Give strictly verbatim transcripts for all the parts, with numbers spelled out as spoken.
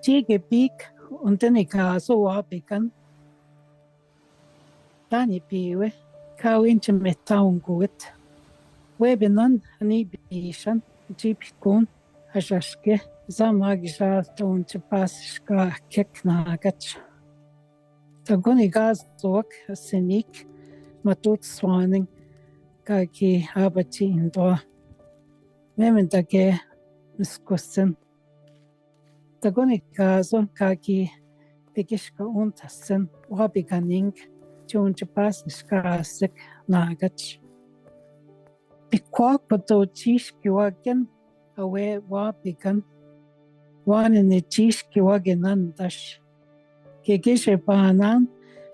Tige bik, un deni kaso wa bigan. Dani biwe, ka win ti me taun gut. We bi nan, ani bisan, ji bikun, a jaske, za ma gija taun ti pas ška kek na gach. Tagun i gazok, a senik, ma tut swanin, ka ki abati indo. Memen dage, miskusen. Tagun i gazon, ka ki begiška untasen, wa biganing, ti un ti pas ška asek na gach. Bi kwak pa to čiški wagen, a we wa bigan. Wa nene čiški wagen nan daš. Ke gije banan,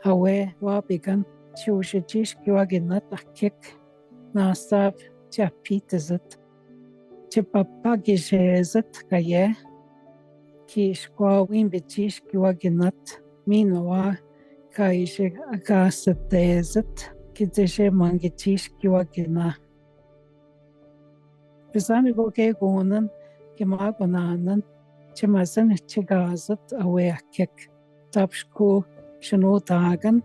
a we wa bigan. Ti uje čiški wagen nat a kek. Na sav ti a pite zet. Ti papa gije zet ka je. Ki škva win bi čiški wagen nat. Mino wa ka ije a gase te zet. Ki deže mange čiški wagen na. Bi zani go ke gonen, ke ma gonanen, ti ma zani ti gazet a we a kek. Tapško šeno dagan,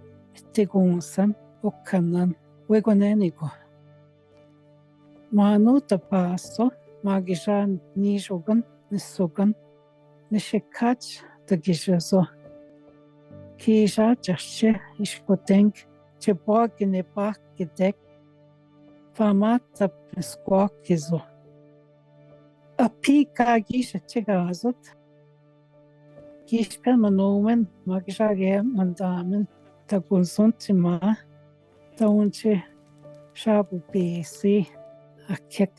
ti gonsen, okanen, we goneni go. Ma no ta paso, ma gija ni žogan, ni sogan, ni šekač, ta gija zo. Ki ža čašče, iškoteng, ti bogine bak ki dek, Famata peskok izo. A pi ka gije ti gazet. Gije pe manomen, ma gija ge mandamen, ta gunzon ti ma, ta unči šabu pisi, a kek.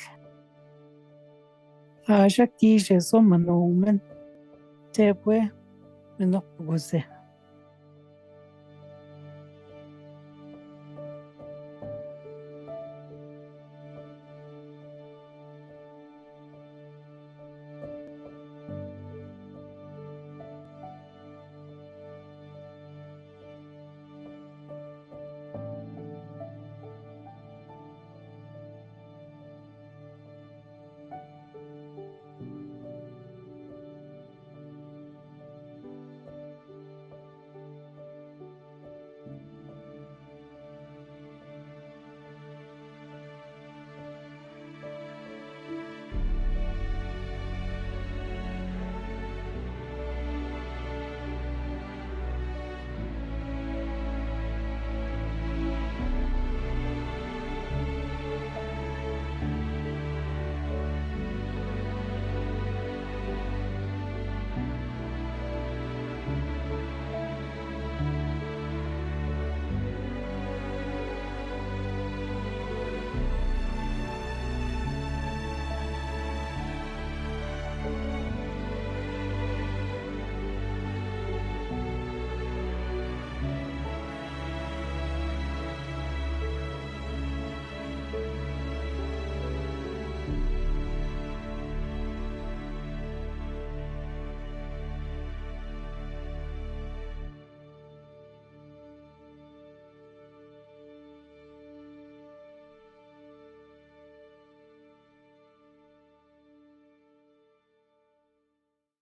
Aža gije zo manomen, te bue meno pogoze.